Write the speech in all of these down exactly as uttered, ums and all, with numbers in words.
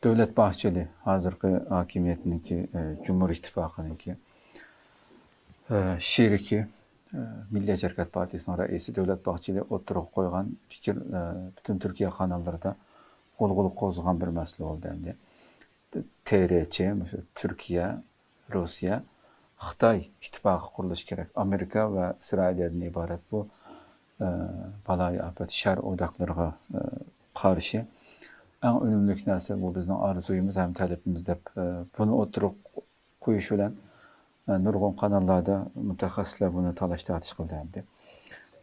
دۆلەت باھچېلى، ھازىرقى ھاكىمىيەتنىڭكى، ئە، جۇمھۇر ئىتتىپاقىنىڭكى، ئە، شېرىكى، ئە، مىللىيەتچى ھەرىكەت پارتىيىسىنىڭ رەئىسى دۆلەت باھچېلى ئوتتۇرىغا قويغان پىكىر، ئە، پۈتۈن تۈركىيە قاناللىرىدا غۇلغۇلا قوزغىغان بىر مەسىلە بولدى ئەمدى. تېرىچى، مۇشۇ تۈركىيە، روسىيە، خىتاي ئىتتىپاقى قۇرۇلۇشى كېرەك. ئامېرىكا ۋە ئىسرائىلىيەدىن ئىبارەت بۇ، ئە، بالايىئاپەت شەر ئوداقلىرىغا، ئە، قارشى ئەڭ ئۈنۈملۈك نەرسە، بۇ بىزنىڭ ئارزۇيىمىز ھەم تەلىپىمىز دەپ، ئە، بۇنى ئوتتۇرىغا قويۇش بىلەن، ئە، نۇرغۇن قاناللاردا مۇتەخەسسىسلەر بۇنى تالاش-تارتىش قىلدى ئەمدى.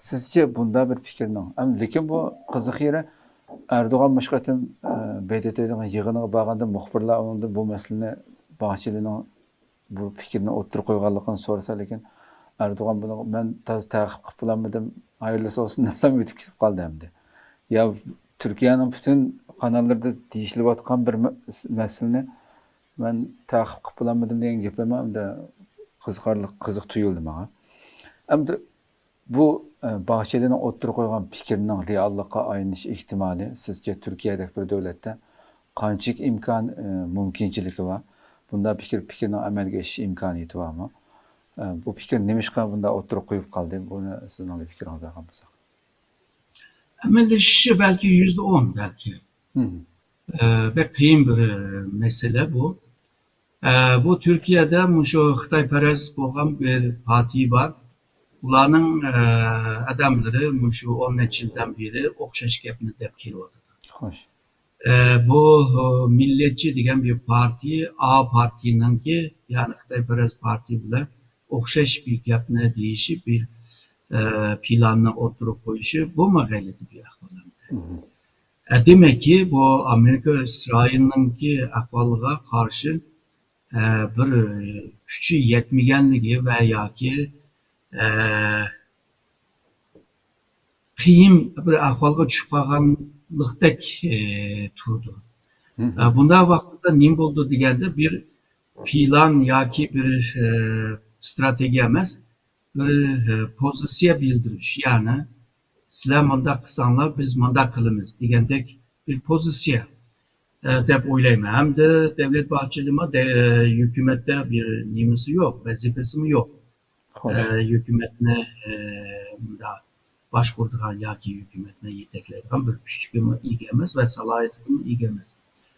سىزچە بۇنداق بىر پىكىرنىڭ، ئەم، لېكىن بۇ قىزىق يېرى، ئەردوغان مۇشۇ قېتىم، ئە، ب د ت نىڭ يىغىنىغا بارغاندا مۇخبىرلار ئۇنىڭدىن بۇ مەسىلىنى، باھچېلىنىڭ بۇ پىكىرنى ئوتتۇرىغا قويغانلىقىنى سورىسا، لېكىن ئەردوغان بۇنىڭغا، «مەن تازا تەقىپ قىلىپ بولالمىدىم، ھايىرلىسا بولسۇن» دەپلا ئۆتۈپ كېتىپ قالدى ئەمدى. يا تۈركىيەنىڭ پۈتۈن قاناللىرىدا دېيىشىلىۋاتقان بىر مە-، مەسىلىنى مەن تەقىپ قىلىپ بولالمىدىم دېگەن گېپىمۇ ئەمدى قىزىقارلىق، قىزىق تۇيۇلدى ماڭا. ئەمدى بۇ، ئە، باھچېلىنىڭ ئوتتۇرىغا قويغان پىكرىنىڭ رېئاللىققا ئايلىنىش ئېھتىمالى سىزچە تۈركىيەدەك بىر دۆلەتتە قانچىلىك ئىمكان، ئە، مۇمكىنچىلىكى بار؟ بۇنداق پىكىر، پىكىرنىڭ ئەمەلگە ئېشىش ئىمكانىيىتى بارمۇ؟ ئە، بۇ پىكىر نېمىشقا بۇنداق ئوتتۇرىغا قويۇپ قالدى؟ بۇنى سىزنىڭ بىر پىكرىڭىزنى ئالغان بولساق. ئەمەلىيلىشىشى بەلكى يۈزدە ئون بەلكى. مم. ئە، بەك قىيىن بىر، ئە، مەسىلە بۇ. ئە، بۇ تۈركىيەدە مۇشۇ خىتايپەرەس بولغان بىر پارتىيە بار. ئۇلارنىڭ، ئە، ئادەملىرى مۇشۇ ئون نەچچە يىلدىن بېرى ئوخشاش گەپنى دەپ كېلىۋاتىدۇ. خوش. ئە، بۇ، ئۇ، مىللەتچى دېگەن بىر پارتىيە، ئا پارتىيەنىڭكى، يەنى خىتايپەرەس پارتىيە بىلەن ئوخشاش بىر گەپنى دېيىشى، بىر، ئە، پىلاننى ئوتتۇرىغا قويۇشى، بۇمۇ غەلىتە بىر ئەھۋال. مم. ئە، دېمەككى، بۇ ئامېرىكا ئىسرائىلنىڭكى ئەھۋالىغا قارشى، ئە، بىر كۈچى يەتمىگەنلىكى ۋە ياكى، ئە، قىيىن بىر ئەھۋالغا چۈشۈپ قالغانلىقتەك، ئە، تۇرىدۇ. مم. ئە، بۇنداق ۋاقىتتا نېمە بولىدۇ دېگەندە، بىر پىلان ياكى بىر، ئە، ئىستراتېگىيە ئەمەس، بىر، ئە، پوزىتسىيە بىلدۈرۈش، يەنى، «سىلەر مۇنداق قىلساڭلار، بىز مۇنداق قىلىمىز» دېگەندەك بىر پوزىتسىيە، ئە، دەپ ئويلايمەن. ھەمدە دەۋلەت باھچېلىمۇ دە-، ھۆكۈمەتتە بىر نېمىسى يوق، ۋەزىپىسىمۇ يوق. خوش. ئە، ھۆكۈمەتنى، ئە، مۇنداق باشقۇرىدىغان ياكى ھۆكۈمەتنى يېتەكلەيدىغان بىر كۈچكىمۇ ئىگە ئەمەس ۋە سالاھىيىتىگىمۇ ئىگە ئەمەس.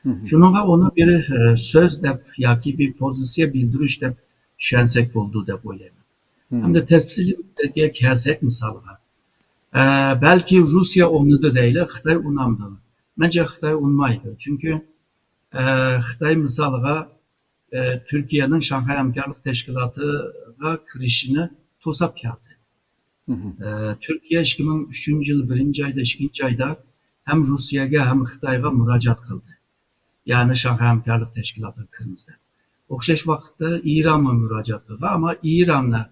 مم. شۇنىڭغا ئۇنى بىر، ئە، سۆز دەپ ياكى بىر پوزىتسىيە بىلدۈرۈش دەپ چۈشەنسەك بولىدۇ دەپ ئويلايمەن. مم. ھەمدە تەپسىلىي مۇددەتكە كەلسەك مىسالغا، ئە، بەلكى روسىيە ئۇنىدى دەيلى، خىتاي ئۇنامدۇ؟ مەنچە خىتاي ئۇنىمايدۇ. چۈنكى، ئە، خىتاي مىسالغا، ئە، تۈركىيەنىڭ شاڭخەي ھەمكارلىق تەشكىلاتىغا كىرىشىنى توساپ كەلدى. مم. ئە، تۈركىيە ئىككى مىڭ ئۈچىنچى يىل بىرىنچى ئايدا، ئىككىنچى ئايدا ھەم روسىيەگە، ھەم خىتايغا مۇراجىئەت قىلدى. يەنى شاڭخەي ھەمكارلىق تەشكىلاتىغا كىرىمىز دەپ. ئوخشاش ۋاقىتتا ئىرانمۇ مۇراجىئەت قىلغان، ئەمما ئىراننى،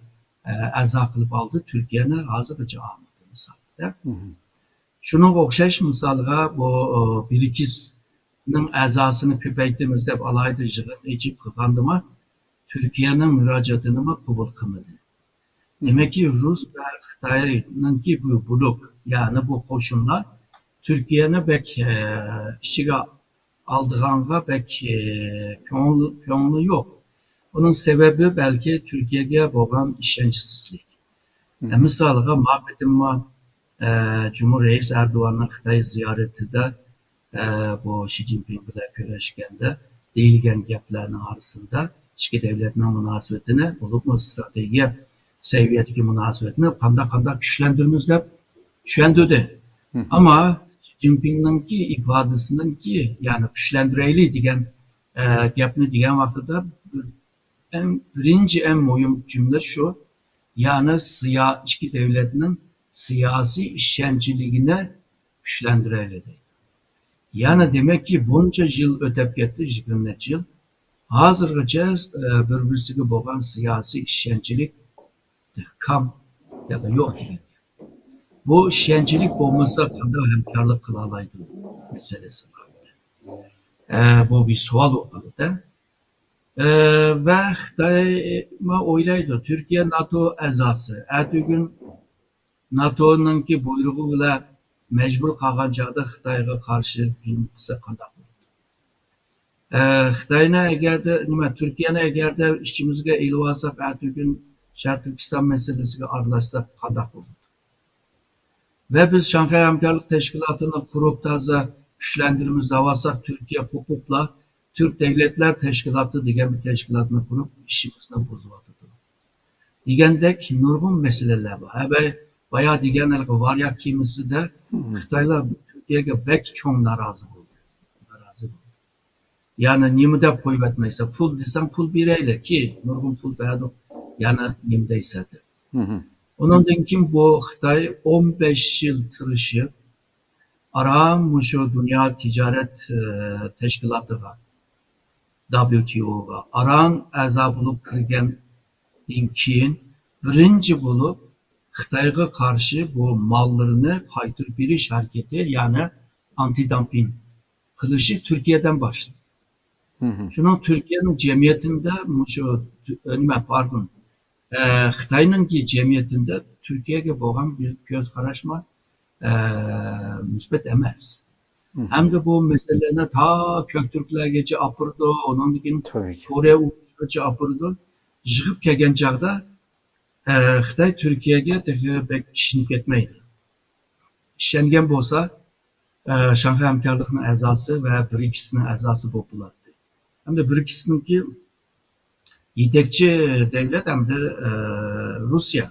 ئە، ئەزا قىلىپ ئالدى، تۈركىيەنى ھازىرغىچە ئالمىدى، مىسالدا. مم. شۇنىڭغا ئوخشاش مىسالغا بۇ، ئۇ، برىكسنىڭ ئەزاسىنى كۆپەيتىمىز دەپ ئالاھىدە يىغىن ئېچىپ قىلغاندىمۇ، تۈركىيەنىڭ مۇراجىئىتىنىمۇ قوبۇل قىلمىدى. مم. دېمەككى، رۇس ۋە خىتاينىڭكى بۇ بلوك، يەنى بۇ قوشۇنلار تۈركىيەنى بەك، ئە، ئىچىگە ئالىدىغانغا بەك، ئە، كۆڭلى، كۆڭلى يوق. بۇنىڭ سەۋەبى بەلكى تۈركىيەگە بولغان ئىشەنچسىزلىك. مم. ئە، مىسالغا، ما قېتىممۇ، ئە، جۇمھۇر رەئىس ئەردوغاننىڭ خىتاي زىيارىتىدە، ئە، بۇ شى جىنپىڭ بىلەن كۆرۈشكەندە دېيىلگەن گەپلەرنىڭ ئارىسىدا ئىككى دۆلەتنىڭ مۇناسىۋىتىنى، بولۇپمۇ ئىستراتېگىيە سەۋىيەدىكى مۇناسىۋەتنى قانداق، قانداق كۈچلەندۈرىمىز دەپ چۈشەندۈردى. مم. ئەمما شى جىنپىڭنىڭكى ئىپادىسىنىڭكى، يەنى كۈچلەندۈرەيلى دېگەن، ئە، گەپنى دېگەن ۋاقتىدا ئەڭ بىرىنچى، ئەڭ مۇھىم جۈملە شۇ، يەنى سىيا-، ئىككى دۆلەتنىڭ سىياسىي ئىشەنچلىكىنى كۈچلەندۈرەيلى دەيدۇ. يەنى دېمەككى، بۇنچە يىل ئۆتۈپ كەتتى، يىگىرمە نەچچە يىل. ھازىرغىچە، ئە، بىر-بىرسىگە بولغان سىياسىي ئىشەنچلىك كام يا يوق دېگەن. بۇ ئىشەنچلىك بولمىسا، قانداق ھەمكارلىق قىلالايدۇ مەسىلىسى بار. ئە، بۇ بىر سوئال بولۇپ قالىدۇ. ئە، ۋە خىتاي ما ئويلايدۇ، تۈركىيە ناتو ئەزاسى. ئەتىگۈن ناتونىڭكى بۇيرۇقى بىلەن مەجبۇر قالغان چاغدا خىتايغا قارشى ھۇجۇم قىلسا قانداق بولىدۇ؟ خىتاينى ئەگەردە، نېمە، تۈركىيەنى ئەگەردە ئىچىمىزگە ئېلىۋالساق، ئەتىگۈن شەرقىي تۈركىستان مەسىلىسىگە ئارىلاشساق قانداق بولىدۇ؟ ۋە بىز شاڭخەي ھەمكارلىق تەشكىلاتىنى قۇرۇپ تازا كۈچلەندۈرىمىز دەۋالساق، تۈركىيە قوپۇپلا تۈرك دۆلەتلەر تەشكىلاتى دېگەن بىر تەشكىلاتنى قۇرۇپ ئىشىمىزنى بۇزۇۋاتىدۇ. دېگەندەك نۇرغۇن مەسىلىلەر بار. ھە، بايا دېگەن ھېلىقى ۋارياك كېمىسىدە خىتايلار تۈركىيەگە بەك چوڭ نارازى بولدى. نارازى بولدى. يەنى نېمە دەپ قويۇۋەتمەيسەن؟ پۇل دېسەڭ پۇل بېرەيلى، كى نۇرغۇن پۇل بەردۇق. يەنى نېمە دەيسەن دەپ. ئۇنىڭدىن كېيىن بۇ خىتاي ئون بەش يىل تىرىشىپ، ئاران مۇشۇ دۇنيا تىجارەت، ئى، تەشكىلاتىغا، دابليۇ تى ئوغا ئاران ئەزا بولۇپ كىرگەندىن كېيىن، بىرىنچى بولۇپ خىتايغا قارشى بۇ ماللىرىنى قايتۇرۇپ بېرىش ھەرىكىتى، يەنى ئانتى دامپىنگ قىلىشى تۈركىيەدىن باشلىدى. شۇنىڭ تۈركىيەنىڭ جەمئىيىتىندە مۇشۇ، نېمە، پاردون، ئە، خىتاينىڭكى جەمئىيىتىندە تۈركىيەگە بولغان بىر كۆز قاراشمۇ، ئە، مۇسبەت ئەمەس. ھەمدە بۇ مەسىلىنى تا كۆكتۈركلەرگىچە ئاپىرىدۇ، ئۇنىڭدىن كېيىن كورېيە ئۇرۇشىغىچە ئاپىرىدۇ. يىغىپ كەلگەن چاغدا، ئە، خىتاي تۈركىيەگە تېخى بەك ئىشىنىپ كەتمەيدۇ. ئىشەنگەن بولسا، ئە، شاڭخەي ھەمكارلىقىنىڭ ئەزاسى ۋە برىكسنىڭ ئەزاسى بولۇپ بولاتتى. ھەمدە برىكسنىڭكى يېتەكچى دۆلەت ھەمدە، ئە، روسىيە.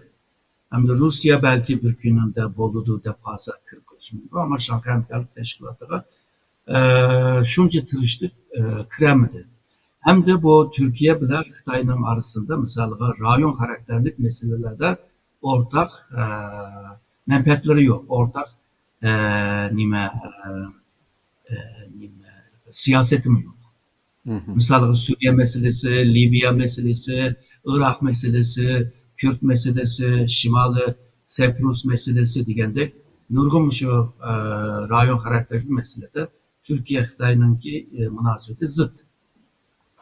ھەمدە روسىيە بەلكى بىر كۈنۈڭدە بولىدۇ دەپ قالسا كىرىپ قېلىشى مۇمكىن. ئەمما شاڭخەي ھەمكارلىق تەشكىلاتىغا، ئە، شۇنچە تىرىشتى، ئە، كىرەلمىدى. ھەمدە بۇ تۈركىيە بىلەن خىتاينىڭ ئارىسىدا، مىسالىغا، رايون خاراكتېرلىك مەسىلىلەردە ئورتاق، ئە، مەنپەئەتلىرى يوق، ئورتاق، ئە، نېمە، ئە، ئە، نېمە، سىياسىتىمۇ يوق. مىسالغا، سۈرىيە مەسىلىسى، لىۋىيە مەسىلىسى، ئىراق مەسىلىسى، كۈرد مەسىلىسى، شىمالىي سەيپرۇس مەسىلىسى دېگەندەك نۇرغۇن مۇشۇ، ئە، رايون خاراكتېرلىك مەسىلىدە تۈركىيە خىتاينىڭكى، ئە، مۇناسىۋىتى زىت.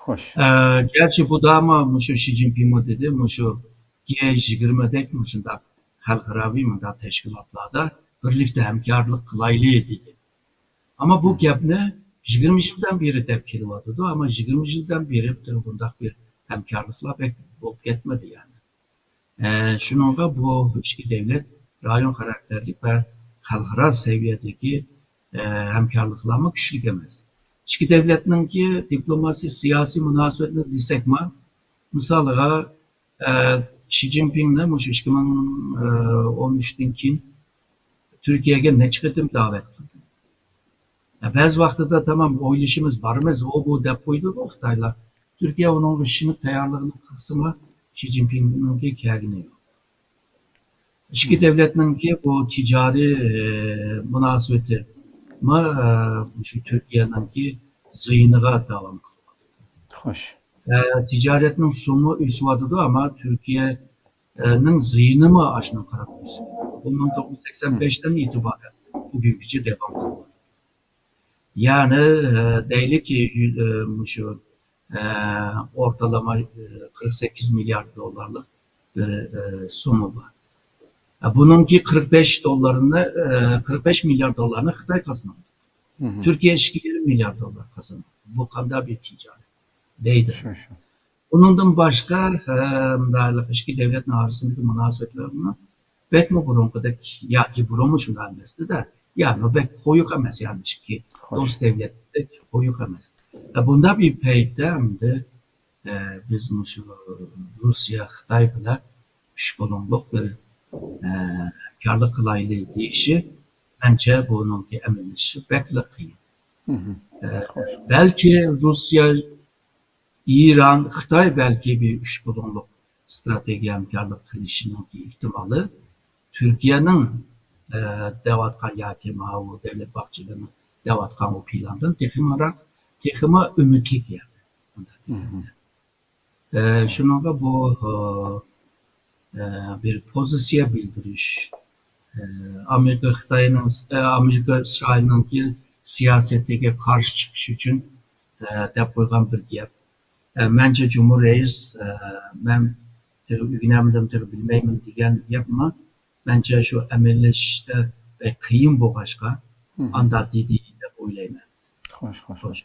خوش. ئە، گەرچە بۇدامۇ مۇشۇ شى جىنپىڭمۇ دېدى، مۇشۇ گې يىگىرمىدەك مۇشۇنداق خەلقئاراۋى مۇنداق تەشكىلاتلاردا بىرلىكتە ھەمكارلىق قىلايلى دېدى. ئەمما بۇ گەپنى يىگىرمە يىلدىن بېرى دەپ كېلىۋاتىدۇ، ئەمما يىگىرمە يىلدىن بېرى بۇنداق بىر ھەمكارلىقلار بەك بولۇپ كەتمىدى يەنى. ئە، شۇنىڭغا بۇ ئىككى دۆلەت رايون خاراكتېرلىك ۋە خەلقئارا سەۋىيەدىكى، ئە، ھەمكارلىقلارمۇ كۈچلۈك ئەمەس. ئىككى دۆلەتنىڭكى دىپلوماسىي سىياسىي مۇناسىۋەتنى دېسەكمۇ، مىسالىغا، ئە، شى جىنپىڭنى مۇشۇ ئىككى مىڭ ئون ئۈچتىن كېيىن تۈركىيەگە نەچچە قېتىم دەۋەت قىلدى. ئە، بەزى ۋاقتىدا تامام ئويلىشىمىز، بارىمىز، ئۇ بۇ دەپ قويىدۇ خىتايلار. تۈركىيە ئۇنىڭغا ئىشىنىپ تەييارلىقىنى قىلسىمۇ، شى جىنپىڭنىڭكى كەلگىنى يوق. ئىككى دۆلەتنىڭكى بۇ تىجارىي، ئە، مۇناسىۋىتى مۇ-، ئە، مۇشۇ تۈركىيەنىڭكى زىيىنىغا داۋام قىلىۋاتىدۇ. خوش. ئە، تىجارەتنىڭ سومى ئۆسۈۋاتىدۇ، ئەمما تۈركىيەنىڭ زىيىنىمۇ ئاشۇنىڭغا قاراپ ئۆسۈۋاتىدۇ. بۇ مىڭ توققۇز يۈز سەكسەن بەشتىن ئېتىبارەن بۈگۈنگىچە داۋام قىلىۋاتىدۇ. يەنى، ئە، دەيلىكى، ئە، مۇشۇ، ئە، ئورتالىما، ئە، قىرىق سەككىز مىليارد دوللارلىق بىر، ئە، سومما بار. ئە، بۇنىڭكى قىرىق بەش دوللارنى، ئە، قىرىق بەش مىليارد دوللارنى خىتاي قازىنىدۇ. تۈركىيە ئىككى يېرىم مىليارد دوللار قازىنىدۇ. بۇ قانداق بىر تىجارەت؟ دەيدۇ. شۇ، شۇ. ئۇنىڭدىن باشقا، ئە، مۇنداق ئىككى دۆلەتنىڭ ئارىسىدىكى مۇناسىۋەتلەرمۇ بەكمۇ بۇرۇنقىدەك ياكى بۇرۇنمۇ شۇنداق ئەمەستى-دە، يەنى بەك قويۇق ئەمەس، يەنى ئىككى دوست دۆلەتتەك قويۇق ئەمەس. ئە، بۇنداق بىر پەيتتە ئەمدى، ئە، بىز مۇشۇ روسىيە، خىتاي بىلەن ئۈچ بۇلۇڭلۇق بىر، ئە، ھەمكارلىق قىلايلى دېيىشى، مەنچە بۇنىڭكى ئەمەلىيلىشىشى بەكلا قىيىن. ئە، بەلكى روسىيە ئىران، خىتاي بەلكى بىر ئۈچ بۇلۇڭلۇق ئىستراتېگىيە ھەمكارلىق قىلىشىنىڭكى ئېھتىمالى تۈركىيەنىڭ، ئە، دەۋاتقان ياكى ماۋۇ دۆلەت باشچىلىرىنىڭ دەۋاتقان ئۇ پىلاندىن تېخىمۇ، تېخىمۇ ئۈمىدلىك يەردە. ئە، شۇنىڭغا بۇ، ئە، بىر پوزىتسىيە بىلدۈرۈش، ئە، ئامېرىكا خىتاينىڭ، ئە، ئامېرىكا ئىسرائىلنىڭكى سىياسىتىگە قارشى چىقىش ئۈچۈن، ئە، دەپ قويغان بىر گەپ. ئە، مەنچە جۇمھۇر رەئىس، ئە، مەن تېخى ئۆگىنەلمىدىم، تېخى بىلمەيمەن دېگەن گەپمۇ مەنچە شۇ ئەمەلىيلىشىشتە بەك قىيىن بولغاچقا، ئانداق دېدى دەپ ئويلايمەن. خوش، خوش. خوش.